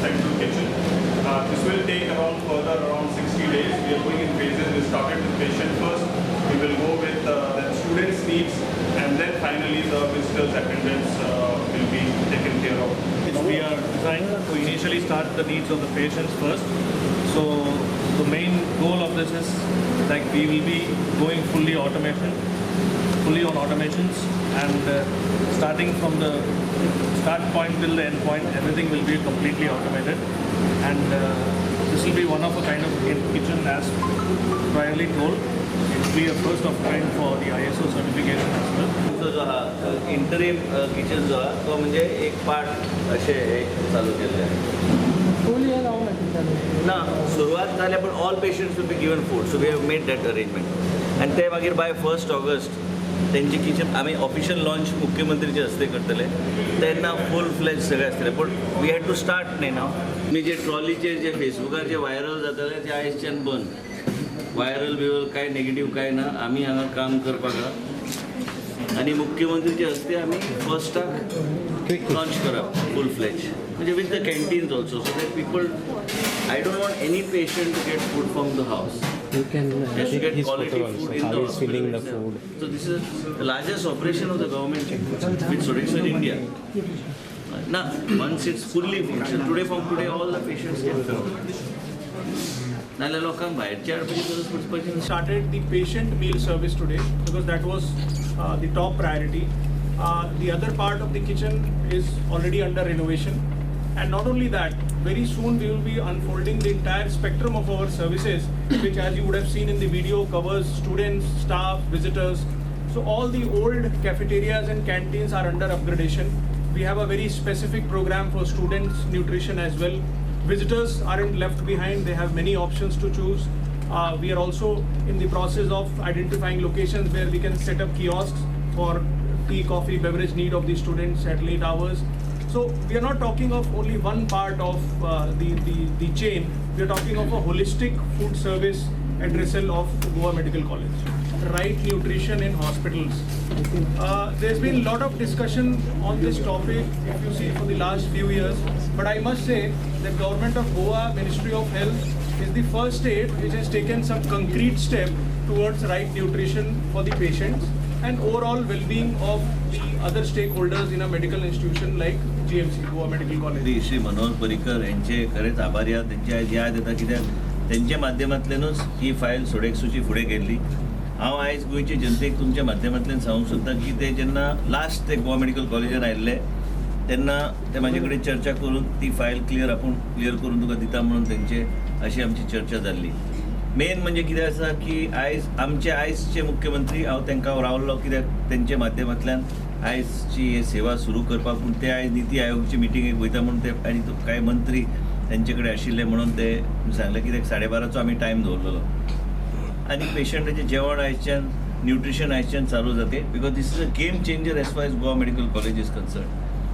central kitchen. This will take around further around 60 days. We are going in phases. We started with patient first. We will go with the students' needs, and then finally the visitors' attendance will be taken care of. Which we are designed to initially start the needs of the patients first. So the main goal of this is like we will be going fully automation, fully on automations, and starting from the start point till the end point, everything will be completely automated. And this will be one of a kind of kitchen as priorly told. It will be a first of kind for the ISO certification as well. तुमचो जो आहा interim kitchen जो आहा तो म्हणजे एक part अशें एक चालू केल्लें. फूल हे जावंक ना. ना, सुरवात जाल्या, पण all patients will be given food, so we have made that arrangement. आनी ते मागीर बाय 1 ऑगस्ट तेंचे किचन आमी ऑफिशियल लॉन्च मुख्यमंत्रीचे हस्ते करतले. तेन्ना फूल फ्लॅज सगळें आसतलें, पण we had to start न्ही. नाव तुमी जे ट्रॉलीचेर जे फेसबुकार जे व्हायरल जाताले ते आयजच्यान बंद. व्हायरल बिवरल काय नेगेटीव काय ना. आमी हांगा काम करपाक आहा आनी मुख्यमंत्रीचे हस्ते आमी फर्स्टाक लॉन्च करप फूल फ्लॅज, म्हणजे with the canteens also, so that people, I don't want any patient to get food from the house. You can Has to take get his quality photo food also. in How the he's hospital filling the itself. food. So this is the largest operation of the government with Sodexo in India. Now, once it's fully functional, today, from today, all the patients can come. नाल्यार लोकांक भायरची हाडपाची गरज पडपाची ना. Started the patient meal service today because that was the top priority. The other part of the kitchen is already under renovation. And not only that, very soon we will be unfolding the entire spectrum of our services, which, as you would have seen in the video, covers students, staff, visitors. So all the old cafeterias and canteens are under upgradation. We have a very specific program for students' nutrition as well. Visitors aren't left behind, they have many options to choose. We are also in the process of identifying locations where we can set up kiosks for tea, coffee, beverage need of the students at late hours. So we are not talking of only one part of the chain, we are talking of a holistic food service addressal of Goa Medical College. Right nutrition in hospitals. There's been a lot of discussion on this topic, if you see, for the last few years. But I must say that Government of Goa, Ministry of Health is the first state which has taken some concrete step towards right nutrition for the patients and overall well-being of the other stakeholders in a medical institution like GMC, Goa Medical College. Shri Manohar Parrikar यांचे खरेंच आभारी आहा. तेंची आयज याद येता, कित्याक तेंच्या माध्यमांतल्यानूच ही फायल सोडेक्सोची फुडें गेल्ली. हांव आयज गोंयचे जनतेक तुमच्या माध्यमांतल्यान सांगूंक सोदतां की ते जेन्ना लास्ट ते गोवा मेडिकल कॉलेजान आयिल्ले तेन्ना ते म्हाजे कडेन चर्चा करून ती फायल क्लियर, आपूण क्लियर करून तुका दिता म्हणून तेंचे अशी आमची चर्चा जाल्ली. मेन म्हणजे कितें आसा की आयज आमचे आयजचे मुख्यमंत्री, हांव तांकां रावल्लो, कित्याक तेंच्या माध्यमांतल्यान आयजची ही सेवा सुरू करपाक. पूण ते आयज निती आयोगाची मिटिंगेक वयता म्हणून ते आनी कांय मंत्री तेंचे कडेन आशिल्ले म्हणून ते सांगले, कित्याक 12:30चो आमी टायम दवरलेलो. आनी पेशंटाचें जेवण आयच्यान, न्युट्रिशन आयच्यान चालू जाते, because this is a game changer as far as Goa Medical College is concerned.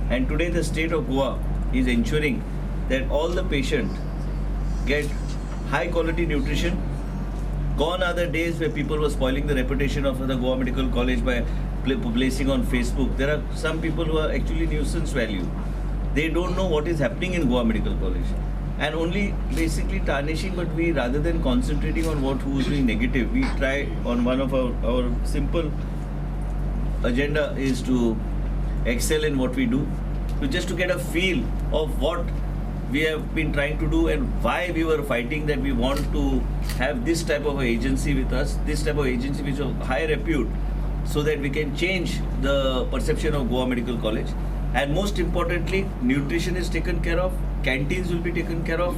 And today the state of Goa is ensuring that all the patient get high quality nutrition. Gone are the days where people were spoiling the reputation of the Goa Medical College by placing on Facebook. There are some people who are actually nuisance value. They don't know what is happening in Goa Medical College and only basically tarnishing. But we, rather than concentrating on what who is doing negative, we try on one of our simple agenda is to excel in what we do, to just to get a feel of what we have been trying to do and why we were fighting that we want to have this type of agency with us, this type of agency which is of high repute, so that we can change the perception of Goa Medical College. And most importantly, nutrition is taken care of, canteens will be taken care of,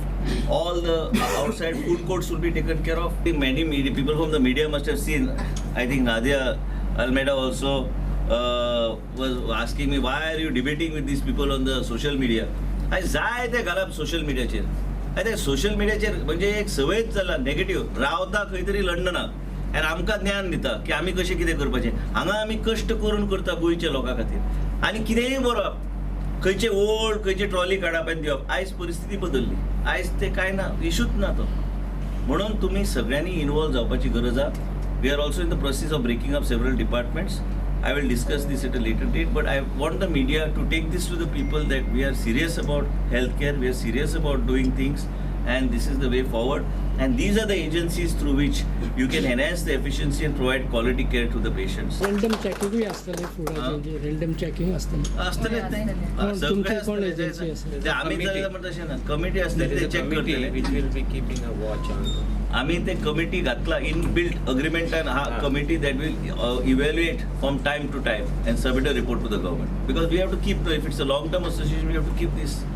all the outside food courts will be taken care of. Many media, people from the media must have seen, I think Nadia Almeida also was asking me, "Why are you debating with these people on the social media?" आयज जाय ते घालप social मिडियाचेर. आनी ते social मिडियाचेर म्हणजे एक संवयच जाला नेगेटीव. रावता खंय तरी लंडनाक आनी आमकां ज्ञान दिता की आमी कशें कितें करपाचें. हांगा आमी कश्ट करून करता गोंयच्या लोकां खातीर आनी कितेंय बरोवप, खंयचे ओल्ड खंयची ट्रॉली काडप आनी दिवप. आयज परिस्थिती बदलली. आयज ते कांय ना, इशूच ना तो. म्हणून तुमी सगळ्यांनी इनवॉल्व जावपाची गरज आहा. We are also in the process of breaking up several departments. I will discuss this at a later date, but I want the media to take this to the people that we are serious about healthcare, we are serious about doing things, and this is the way forward. And these are the agencies through which you can enhance the efficiency and provide quality care to the patients. Random चॅकिंगूय आसतलें फुडाचें, random checking आसतलें. आसतलेच न्ही. कोण सगळें तुमची कोण आसतलें. Agency आसा? ते आमी जाल्यार म्हणटा तशें ना, कमिटी आसतली, There ते is a check committee करतले. which will be keeping a watch on. आम्ही ते कमिटी घातला, इन बिल्ट अग्रीमेंटान हा committee that will evaluate from time to time and submit a report to the government, because we have to keep, if it's a long term association, we have to keep this.